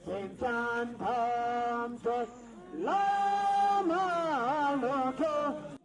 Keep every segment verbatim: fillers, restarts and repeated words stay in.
བོད་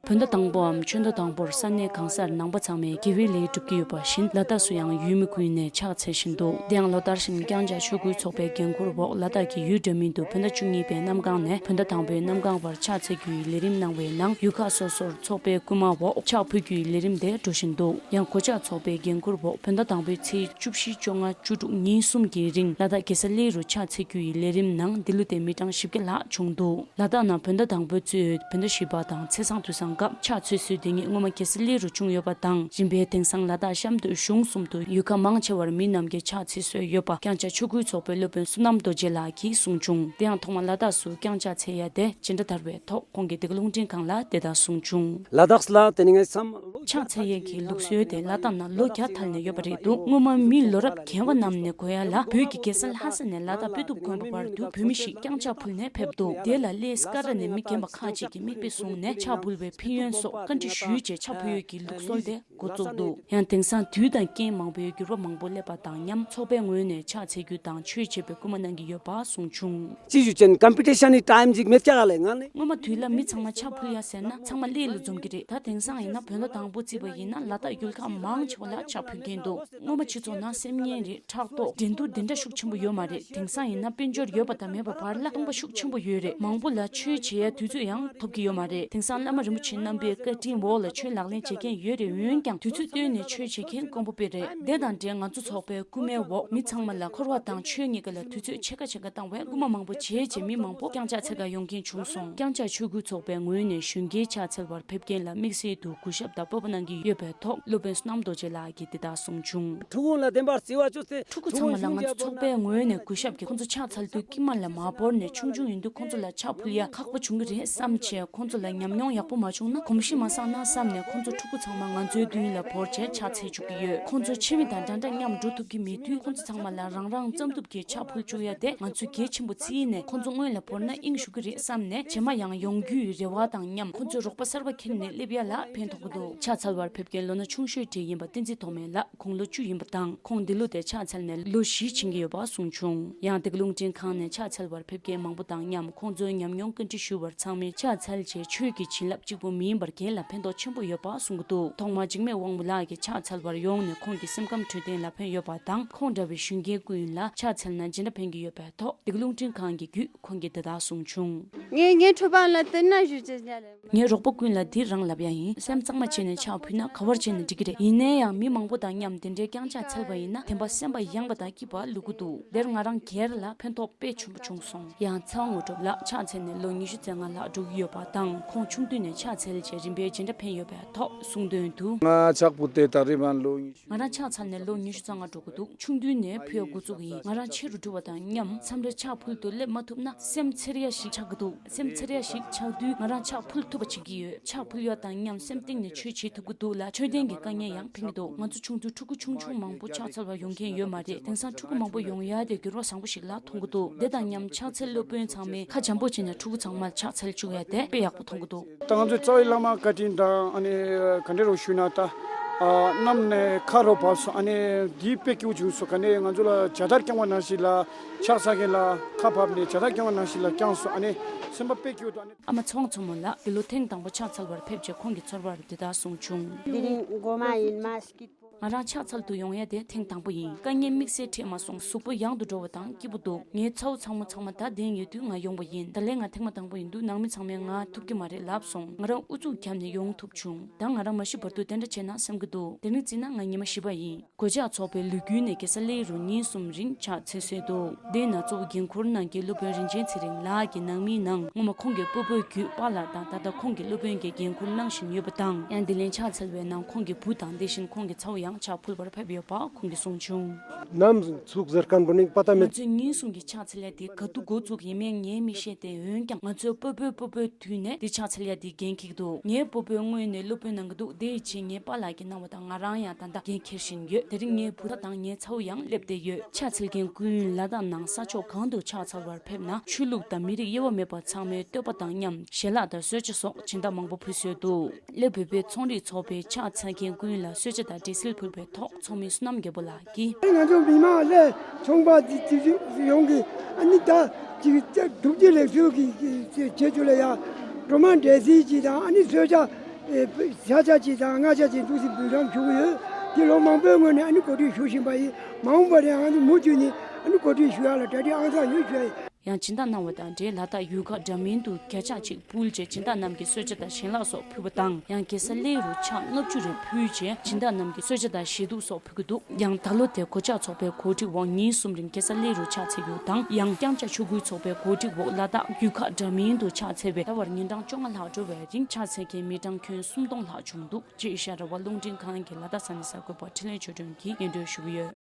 ཟླ་དང་པོའམ་ཆོས་ཟླ་དང་པོར་ས་གནས་གང་སར་ནང་པ་ཚང་མས་དགེ་བའི་ལས་སྒྲུབ་ཀྱི་ཡོད་པ་བཞིན། ལ་དྭགས་སུ་ཡང་ཡུལ་མི་ཀུན་ནས་ཕྱག་འཚལ་བཞིན་འདུག་དེ་ཡང་ལོ་ལྟར་བཞིན་ཀྱང་ཅཱ་ཆོས་སྐུལ་ཚོགས་པའི་འགན་འཁུར་འོག་ལ་དྭགས་ཀྱི་ཡུལ་འདྲ་མིན་དུ་བོད་ཟླ་བཅུ་གཉིས་པའི་གནམ་གང་ནས་བོད་ཟླ་དང་པོའི་གནམ་གང་བར་ཕྱག་འཚལ་རྒྱུ་ཡི་ལས་རིམ་གནང་བའི་ནང་། ཡུལ་ཁག་སོ་སོར་ཚོགས་པའི་སྐུལ་མ་འོག་ཕྱག་ཕུལ་རྒྱུ་ཡི་ལས་རིམ་དེ་འགྲོ་བཞིན་འདུག་ཡང་གོ་ཆ་ཚོགས་པའི་འགན་འཁུར་འོག་བོད་ཟླ་དང་པོའི་ཚེས་བཅུ་བཞི། བཅོ་ལྔ། བཅུ་དྲུག་ཉིན་གསུམ་གྱི་རིང་ལ་དྭགས་གེ་སར་གླིང་རུ་ཕྱག་འཚལ་རྒྱུ་ཡི་ལས་རིམ་ནང་འདི་ལོ་དེ་མི་གྲངས་བཞི་བརྒྱ་ལྷག་བྱུང་འདུག་ལ་དྭགས་ནང་བོད་ཟླ་དང་པོ་གཙོས་བོད་ཟླ་བཞི་པ་དང་ཚེས་བཟང་དུས་བཟང་སྐབས་ཕྱག་འཚལ་སྲོལ་དེ་ཉིད་སྔོན་མ་གེ་སར་གླིང་རུ་བྱུང་ཡོད་པ་དང་། རིམ་པས་དེང་སང་ལ་དྭགས་གཤམ་དུ་གཞུང་གསུམ་དུ་ཡུལ་ཁག་མང་ཆེ་བར་མི་རྣམས་ཀྱིས་ཕྱག་འཚལ་སྲོལ་ཡོད་པ་ཀྱང་ཅཱ་ཆོས་སྐུལ་ཚོགས་པའི་སློབ་དཔོན་བསོད་ནམས་རྡོ་རྗེ་ལགས་ཀྱིས་གསུངས་བྱུང་། དེ་ཡང་ཐོག་མར་ལ་དྭགས་སུ་ཀྱང་ཅཱ་འཚལ་ཡ་དེ་སྦྱིན་བདག་དར་བའི་ཐོག་ཁོང་གིས་བདེ་སྐྱིད་རླུང་འཕྲིན་ཁང་ལ་དེ་ལྟར་གསུངས་བྱུང་། ལ་དྭགས་ལ་དེ་ནི་ངས་བསམ། ཕྱག་འཚལ་ཡས་ཀྱི་ལུགས་སྲོལ་དེ་ལ་དྭགས་ན་ལོ་བརྒྱ་ཐལ་ནས་ཡོད་པ་རེད་འདུག་སྔོན་མ་མི་ལོ་རབས་རྒན་པ་རྣམས་ནས་གོ་ཡ་ལ། བོད་ཀྱི་རྒྱལ་ས་ལྷ་ས་ནས་ལ་དྭགས་དཔེ་ཐུབ་དགོན་པ་བར་དུ་བོད་མི་ཞིག་ཀྱང་ཅཱ་ཕུལ་ནས་ཕེབས་འདུག་དེ་ལ་སླེ་སི་ཀ་ར་ནས་མི་རྒན་པ་ཁག་ཅིག་གིས་མིག་དཔེ་བཟུང་ནས་ཕྱག་ཕུལ་བའི་ཕན་ཡོན་སོགས་བཀའ་འདྲི་ཞུས་རྗེས་ཕྱག་ཕུལ་ཡས་ཀྱི་ལུགས་སྲོལ་དེ་འགོ་བཙུགས་འདུག་ཡང་དེང་སང་དུས་དང་རྐྱེན་མང་པོའི་འགྱུར་བ་མང་པོ་སླེབས་པ་དང་མཉམ། ཚོགས་པའི་ངོས་ནས་ཕྱག་འཚལ་རྒྱུ་དང་ཆོས་བྱེད་པའི་སྐུལ་མ་གནང་གི་ཡོད་པ་གསུངས་བྱུང་། ཅི་ཞུ་ཅན་ཀམ་པི་ཊི་ཤན་ནི་ཊའིམ་ཅིག་མེད་ཀྱག་ལེ་ང་ནི། སྔོན་མ་དུས་ལ་མི་ཚང་མ་ཕྱག་ཕུལ་ཡ་ཟེར་ན་ཚང་མ་སླེ་ལུ་འཛོམས་ཀྱི་རེད། ད་དེང་སང་ཡིན་ན་བོད་ཟླ་དང་པོ་བརྩིས་པ་ཡིན་ན་ལ་དྭགས་ཡུལ་ཁག་མང་ཆེ་བ་ལ་ཕྱག་ཕུལ་མཁན་འདུག་སྔོན་མ་སྤྱི་ཚོགས་ནང་སེམས་ངན་རེད། ཕྲག་དོག་འགྲན་བསྡུར་འདི་འདྲ་ཤུགས་ཆེན་པོ་ཡོད་མ་རེད། དེང་སང་ཡིན་ན་དཔལ་འབྱོར་ཡོད་པ་དང་མེད་པ་བར་ལ་སྟོང་པ་ཤུགས་ཆེན་པོ་ཡོད་རེད། མང་པོ་ལ་ཆོས་བྱེད་ཡ་དུས་ཚོད་ཡང་ཐོབ་ཀྱི་ཡོད་མ་རེད། དེང་སང་བླ་མ་རིན་པོ་ཆེ་རྣམ་པའི་བཀའ་དྲིན་འོག་ལ་ཆོས་ལག་ལེན་བྱེད་མཁན་ཡོད་རེད། འོན་ཀྱང་དུས་ཚོད་བཏོན་ནས་ཆོས་བྱེད་མཁན་དཀོན་པོ་དཔེ་རེད། དེ་དང་འབྲེལ་ང་ཚོ་ཚོགས་པའི་སྐུལ་མའི་འོག་མི་ཚང་མ་ལ་འཁོར་བ་དང་ཆོས་གཉིས་ཀ་ལ་དུས་ཚོད་ཕྱེད་ཀ་ཕྱེད་ཀ་བཏང་བས་སྐུལ་མ་མང་པོ་བྱས་རྗེས་མི་མང་པོ་ཀྱང་ཅཱ་འཚལ་ག་ཡོང་མཁན་བྱུང་སོང་། ཀྱང་ཅཱ་ཆོས་སྐུལ་ཚོགས་པའི་ངོས་ནས་གཞོན་སྐྱེས་ཕྱག་འཚལ་བར་ཕེབས་མཁན་ལ་དམིགས་བསལ་དུ་གུས་ཞབས་དང་སྤོབས་པ་གནང་གི་ཡོད་པའི་ཐོག་སློབ་དཔོན་བསོད་ནམས་རྡོ་རྗེ་ལགས་ཀྱིས་འདི་ལྟར་གསུངས་བྱུང་། ཕྲུ་གུ་ལ་བདེན་པར་བརྩི་བ་བཅོས་ཏེ། ཕྲུ་གུ་ཚང་མ་ལ་ང་ཚོ་ཚོགས་པའི་ངོས་ནས་གུས་ཞབས་ཀྱིས་ཁོང་ཚོ་ཕྱག་འཚལ་དུས་དཀྱིལ་མ་ལ་མ་བོར་ནས་ཆུང་ཆུང་ཡིན་དུས་ཁོང་ཚོ་ལ་ཕྱག་ཕུལ་ཡ་ཁག་པོ་བྱུང་གི་རེད་བསམ་བྱས། ཁོང་ཚོ་ལ་ཉམས་མྱོང་ཡག་པོ་མ་བྱུང་ན་གོམས་གཤིས་མ་བཟང་ན་བསམ་ནས་ཁོང་ཚོ་ཕྲུ་གུ་ཚང་མ་ང་ཚོའི་མདུན་ལ་བོར་བྱས་ཕྱག་འཚལ་བཅུག་གི་ཡོད། ཁོང་ཚོ་ཕྱི་མི་དང་འདྲ་འདྲ་མཉམ་འགྲོ་ཐུབ་ཀྱི་མེད་དུས་ཁོང་ཚོ་ཚང་མ་ལ་རང་རང་ཙམ་ཐུབ་ཀྱིས་ཕྱག་ཕུལ་བཅུག་ཡ་དེ་ང་ཚོས་གལ་ཆེན་པོ་བརྩིས་ནས་ཁོང་ཚོ་སྔོན་ལ་བོར་ན་དབྱིངས་ཞུགས་ཀྱི་རེད་བསམ་ནས་རྗེས་མ་ཡང་ཡོང་རྒྱུའི་རེ་བ་དང་མཉམ་ཁོང་ཚོས་རོགས་པ་གསར་པ་འཁྱེར་ནས་སླེབས་ཡ་ལ་ཕན་ཐོགས་ཀྱི་འདུག་ཕྱག་འཚལ་བར་ཕེབས་མཁན་ལོ་ན་ཆུང་ཤོས་དེ་ཡིན་པ་བསྟན་འཛིན་ཐོགས་མེད་ལགས། ཁོང་ལོ་བཅུ་ཡིན་པ་དང་ཁོང་འདི་ལོ་དེ་ཕྱག་འཚལ་ནས་ལོ་བཞི་ཕྱིན་གྱི་ཡོད་པ་གསུངས་བྱུང་། ཡང་བདེ་སྐྱིད་རླུང་འཕྲིན་ཁང་ནས་ཕྱག་འཚལ་བར་ཕེབས་མཁན་མང་པོ་དང་མཉམ་ཁོང་ཚོའི་ཉམས་མྱོང་བཀའ་འདྲི་ཞུ་བར་ཚང་མས་ཕྱག་འཚལ་རྗེས་ཆོས་ཀྱི་བྱིན་རླབས་གཅིག་པུ་མིན་པར་སྒེར་ལ་ཕན་ཐོགས་ཆེན་པོ་ཡོད་པ་གསུང་གི་འདུག་ཐོག་མར་འཇིགས་མེད་དབང་པོ་ལགས་ཀྱིས་ཕྱག་འཚལ་བར་ཡོང་ནས་ཁོང་གི་སེམས་ཁམས་འཕྲོད་བསྟེན་ལ་ཕན་ཡོད་པ་དང་ཁོང་འདྲ་བའི་གཞོན་སྐྱེས་ཀུན་ལ་ཕྱག་འཚལ་ན་ཇི་འདྲ་ཕན་གྱི་ཡོད་པའི་ཐོག་བདེ་སྐྱིད་རླུང་འཕྲིན་ཁང་གི་བརྒྱུད་ཁོང་གིས་འདི་ལྟར་གསུངས་བྱུང་། ངས་ངའི་འཕྲོད་བསྟེན་ལ་བསྟེན་ན་ཞུ་ཅེས་ཉ་ལེ། ངའི་རོགས་པ་ཀུན་ལ་འདི་རང་ལབ་ཡ་ཡིན། སེམས་གཙང་མ་བྱས་ནས་ཕྱག་ཕུལ་ན་ག་བར་བྱས་ནས་འགྲིག་གི་རེད། ཡིན་ན་ཡང་མི་མང་པོ་དང་མཉམ་དེ་འདྲའི་རྐྱང་ཕྱག་འཚལ་བ་ཡིན་ན་བདེན་པ་སེམས་པ་ཡངས་པ་དང་སྐྱིད་པ་ལུས་ཀྱི་འདུག་འདིར་ང་རང་སྒེར་ལ་ཕན་ཐོགས་དཔེ་ཆེན་པོ་བྱུང་སོང་། ཡང་ཚེ་དབང་དངོས་གྲུབ་ལགས་ཕྱག་འཚལ་ནས་ལོ་ཉི་ཤུ་རྩ་ལྔ་ལྷག་འགྲོ་གི་ཡོད་པ་དང་ཁོང་ཆུང་དུས་ནས་ཕྱག་འཚལ་རྗེས་རིམ་པས་ཇི་འདྲ་ཕན་ཡོད་པའི་ཐོག་གསུང་དོན་དུ། ང་ཕྱག་ཕུལ་ཏེ་ད་རེས་བར་ལོ་ཉི་ཤུ། ང་རང་ཕྱག་འཚལ་ནས་ལོ་ཉི་ཤུ་རྩ་ལྔ་འགྲོ་གི་འདུག་ཆུང་དུས་ནས་ཕུལ་ཡ་འགོ་བཙུགས་ཡིན། ང་རང་ཆེ་རུ་འགྲོ་བ་དང་མཉམ་མཚམས་རེ་ཕྱག་ཕུལ་དུ་སླེབས་མ་ཐུབ་ན་སེམས་འཚེར་ཡ་ཞིག་ཆགས་ཀྱི་འདུག་སེམས་འཚེར་ཡ་ཞིག་ཆགས་དུས་ང་རང་ཕྱག་ཕུལ་ཐུབ་པ་བྱེད་ཀྱི་ཡོད། ཕྱག་ཕུལ་ཡ་དང་མཉམ་སེམས་གཏིང་ནས་ཆོས་བྱེད་ཐུབ་ཀྱི་འདུག་ལ་འཕྲོད་བསྟེན་གྱི་དཀའ་ངལ་ཡང་ཕན་གྱི་འདུག་ང་ཚོ་ཆུང་དུས་ཕྲུ་གུ་ཆུང་ཆུང་མང་པོ་ཕྱག་འཚལ་བར་ཡོང་མཁན་ཡོད་མ་རེད། དེང་སང་ཕྲུ་གུ་མང་པོ་ཡོང་ཡ་དེ་འགྱུར་བ་བཟང་པོ་ཞིག་ལ་མཐོང་གི་འདུག་དེ་དང་མཉམ་ཕྱག་འཚལ་སློབ་དཔོན་ཚང་མས་ཁ་འཇམ་པོ་བྱས་ནས་ཕྲུ་གུ་ཚང་མར་ཕྱག་འཚལ་བཅུག་ཡ་དེ་དཔེ་ཡག་པོ་མཐོང་གི་འདུག་ད་ང་ཚོའི་རྩ་བའི་བླ་མ་བཀའ་དྲིན་དང་ཨ་ནི་ག་འདྲ་རུ་ཞུས་ན་ད་ཨ་གནམ་ནས་ཁ་རུ་བབས་སོང་། ཨ་ནི་འདི་དཔེ་སྐྱིད་པོ་བྱུང་སོང་། ག་ནས་ང་ཚོ་ལ་ཇ་དར་བརྐྱང་བ་ནང་བཞིན་ལ་ཕྱག་འཚལ་མཁན་ལ་ཁ་བབས་ནས་ཇ་དར་བརྐྱང་བ་ནང་བཞིན་ལ་བརྐྱངས་སོང་། ཨ་ནི་སེམས་པ་དཔེ་སྐྱིད་པོ་འདུག་ཨ་ནི། ཨ་མ་ཚེ་དབང་མཚོ་མོ་ལགས་འདི་ལོ་ཐེངས་དང་པོ་ཕྱག་འཚལ་བར་ཕེབས་རྗེས་ཁོང་གི་ཚོར་བར་འདི་ལྟར་གསུངས་བྱུང་། འདི་རིང་མགོ་མ་ཡིན་མ་སྐྱིད་པོ། ང་རང་ཕྱག་འཚལ་དུ་ཡོང་ཡ་དེ་ཐེངས་དང་པོ་ཡིན། དཀའ་ངལ་དམིགས་བསལ་འཕྲད་མ་སོང་། གཟུགས་པོ་ཡང་དུ་འགྲོ་བ་དང་སྐྱིད་པོ་འདུག་ངའི་ཚ་བོ་ཚ་མོ་ཚང་མ་ད་གདན་ཡོད་དུས་ང་ཡོང་བ་ཡིན། ད་ལན་ང་ཐེངས་མ་དང་པོ་ཡིན་དུས་ནང་མི་ཚང་མས་ང་ཐུབ་ཀྱི་མ་རེད་ལབ་སོང་། ང་རང་ཨུ་ཚུགས་བརྒྱབ་ནས་ཡོང་ཐུབ་བྱུང་། ད་ང་རང་མ་ཤི་བར་དུ་དེ་འདྲ་བྱས་ན་བསམ་གྱི་འདུག་དེ་རིང་བརྩིས་ན་ང་ཉི་མ་བཞི་པ་ཡིན། གོ་ཆ་ཚོགས་པའི་ལོ་རྒྱུས་ནས་གེ་སར་གླིང་རུ་ཉིན་གསུམ་རིང་ཕྱག་འཚལ་སྲོལ་འདུག་དེས་ན་གཙོ་བོ་འགན་འཁུར་གནང་མཁན་སློབ་དཔོན་རིན་ཆེན་ཚེ་རིང་ལགས་ཀྱི་ནང་མིའི་ནང་སྔོན་མ་ཁོང་གི་སྤོ་བོའི་བརྒྱུད་པ་ལགས་དང་ད་ལྟ་ཁོང་གི་སློབ་དཔོན་གྱི་འགན་འཁུར་གནང་བཞིན་ཡོད་པ་དང་། ཡང་དེ་ལན་ཕྱག་འཚལ་བའི་ནང་ཁོང་གི་བུ་དང་དེ་བཞིན་ཁོང་གི་ཚ་བོ་ཡང་ཕྱག་ཕུལ་བར་ཕེབས་ཡོད་པ་ཁོང་གིས་གསུངས་བྱུང་། ནམ་ཚུགས་ཟེར་མཁན་པོ་ནི་པ་ཏ་མེད། ང་ཚོས་ཉིན་གསུམ་གྱི་ཕྱག་འཚལ་ཡ་དེ་ག་དུས་འགོ་བཙུགས་ཡིན་མིན་ངས་མི་ཤེས་ཏེ། འོན་ཀྱང་ང་ཚོའི་སྤོ་བོའི་སྤོ་བོའི་དུས་ནས་དེ་ཕྱག་འཚལ་ཡ་དེ་འགན་འཁྱེར་གྱི་འདུག་ངའི་སྤོ་བོས་སྔོན་ནས་སློབ་དཔོན་གནང་གི་འདུག་དེ་ཡི་རྗེས་ངའི་པཱ་ལགས་ཀྱིས་གནང་བ་དང་ང་རང་ཡང་ད་ལྟ་འགན་འཁྱེར་བཞིན་ཡོད། དེ་རིང་ངའི་བུ་ཚ་དང་ངའི་ཚ་བོ་ཡང་སླེབས་བསྡད་ཡོད། ཕྱག་འཚལ་མཁན་ཀུན་ལ་དྭགས་ནང་ས་ཕྱོགས་གང་དུ་ཕྱག་འཚལ་བར་ཕེབས་ན་ཆོས་ལུགས་དང་མི་རིགས་དབྱེ་བ་མེད་པར་ཚང་མས་བསྟོད་པ་དང་མཉམ་ཞལ་ལག་དང་གསོལ་ཇ་སོགས་སྦྱིན་བདག་མང་པོ་ཕུལ་སྲོལ་འདུག་སླེ་བོད་པའི་ཚོང་རིགས་ཚོགས་པས་ཕྱག་འཚལ་མཁན་ཀུན་ལ་གསོལ་ཇ་དང་འབྲས་སིལ་ ཕུལ་བའི་ཐོག་ཚོགས་མི་བསོད་ནམས་རྒྱལ་པོ་ལགས་ཀྱིས། ང་ཚོ་མི་མང་ལས་ཚོང་པ་ཡོངས་ཀྱི་ཨ་ནི་ད་ཅིག་སྒྲུབ་བྱེད་ལེགས་སོ་གི་བྱེད་རྒྱུ་ལ་ཡང་སྒྲོལ་མ་འབྲས་སིལ་གྱི་དང་ཨ་ནི་གསོལ་ཇ་ཤ་ཆ་གཅིག་དང་མངར་ཆ་གཅིག་འདུག་སེ་འབུལ་རམ་ཞུ་གི་ཡོད། འདི་ལོ་མང་པོའི་སྔོན་ནས་ཨ་ནི་གོ་སྒྲིག་ཞུ་བཞིན་པ་ཡིན། མ་འོངས་པར་ཡང་ཨ་ནི་མུ་མཐུད་ནས་ཨ་ནི་གོ་སྒྲིག་ཞུ་ཡག་ལ་གྲ་སྒྲིག་ཨང་གསར་ཡོད་ཞུ་ཡ་ཡིན། ཡང་སྦྱིན་བདག་གནང་བ་དང་འབྲེལ་ལ་དྭགས་ཡུལ་ཁག་འདྲ་མིན་དུ་བརྒྱ་ཆ་གཅིག་ཕུལ་རྗེས་སྦྱིན་བདག་རྣམས་ཀྱིས་གསོལ་ཇ་དང་ཞལ་ལག་སོགས་ཕུལ་བ་དང་། ཡང་རྒྱལ་ས་གླེ་རུ་ཕྱག་ལྔ་བཅུ་རེ་ཕུལ་རྗེས་སྦྱིན་བདག་རྣམས་ཀྱིས་གསོལ་ཇ་དང་ཞལ་གདུགས་སོགས་ཕུལ་གྱི་འདུག་ཡང་ད་ལོ་དེ་གོ་ཆག་ཚོགས་པའི་གོ་སྒྲིག་འོག་ཉིན་གསུམ་རིང་རྒྱལ་ས་གླེ་རུ་ཕྱག་འཚལ་རྒྱུ་དང་། ཡང་རྐྱང་ལྕགས་ཆོས་སྐུའི་ཚོགས་པའི་གོ་སྒྲིག་འོག་ལ་དྭགས་ཡུལ་ཁག་འདྲ་མིན་དུ་ཕྱག་འཚལ་བའི་ཟླ་བར་ཉིན་གྲངས་བཅོ་ལྔ་ལྷག་འགྲོ་བའི་རིང་ཕྱག་འཚལ་མཁན་མི་གྲངས་ཁྱོན་སུམ་སྟོང་ལྷག་བྱུང་འདུག་ཅེས་ཤ་ར་བ་རླུང་འཕྲིན་ཁང་གི་ལ་དྭགས་ས་གནས་གསར་འགོད་པ་འཕྲིན་ལས་ཆོས་སྒྲོན་གྱིས་སྙན་སྒྲོན་ཞུ་གི་ཡོད།